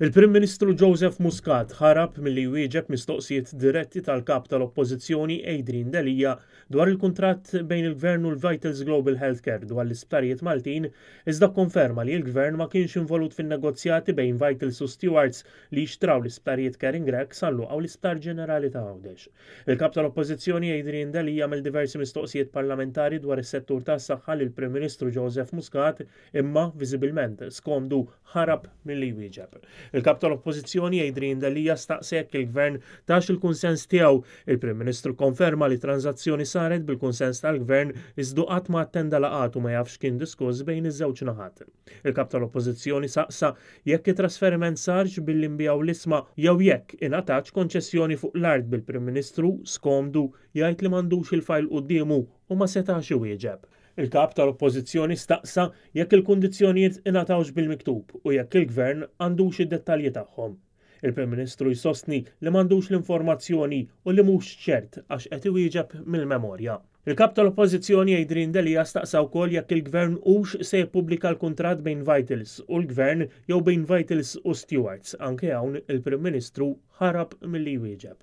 Il-Prim Ministru Joseph Muscat ħarab milli jwieġeb mistoqsijiet diretti tal-Kap tal-Oppożizzjoni Adrian Delia dwar il-kuntratt bejn il-Gvern u l-Vitals Global Healthcare dwar l-isptarijiet Maltin iżda kkonferma li l-Gvern ma kienx involut fin-negozjati bejn Vitals u Stewards li jixtraw l-isptarijiet Karen Grech, San Luqa u l-Isptar Ġenerali ta' Għawdex. Il-Kap tal-Oppożizzjoni Adrian Delia għamel diversi mistoqsijiet parlamentari dwar is-settur tas-saħħa lill-Prim Ministru Joseph Muscat imma viżibilment skomdu ħarab milli jwieġeb. Il-Kap tal-Oppożizzjoni Adrian Delia staqsa jekk il-Gvern tax il-kunsens tiegħu. Il-Prim Ministru kkonferma li tranżazzjoni saret bil-kunsens tal-Gvern iżdu qatt ma attenda laqgħat u ma jafx x'kien diskuss bejn iż-żewġ naħat. Il-Kap tal-Oppożizzjoni saqsa jekk it-trasferiment sarx billi nbiegħu l-ishma jew jekk ingħatatx konċessjoni fuq l-art bil-Prim Ministru skomdu jgħid li m'għandux il-fajl quddiemu u ma setax iwieġeb. Il-Kap tal-Oppożizzjoni staqsa jekk il-kundizzjonijiet ingħatawx bil-miktub u jekk il-Gvern għandux id-dettalji tagħhom. Il-Prim Ministru jsostni li m'għandux l-informazzjoni u li mhux ċert għax qed iwieġeb mill-memorja. Il-Kap tal-Oppożizzjoni Adrian Delia staqsa wkoll jekk il-Gvern hux se jippubblika l-kuntratt bejn Vitals u l-Gvern jew bejn Vitals u Stewards. Anke hawn il-Prim Ministru ħarab milli jwieġeb.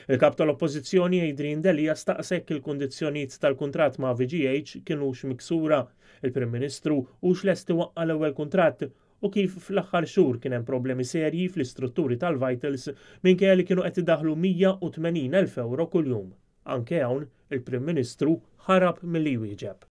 Il-Kap tal-Oppożizzjoni Adrian Delia staqsa jekk il-kundizzjonijiet tal-kuntratt ma' VGH kinux miksura, il-Prim Ministru hux lest iwaqqa' l-ewwel kuntratt u kif fl-aħħar xhur kien hemm problemi serji fl-istrutturi tal-Vitals minkejja li kienu qed idaħħlu 180,000 ewro kuljum. Anke hawn, il-Prim Ministru ħarab milli jwieġeb.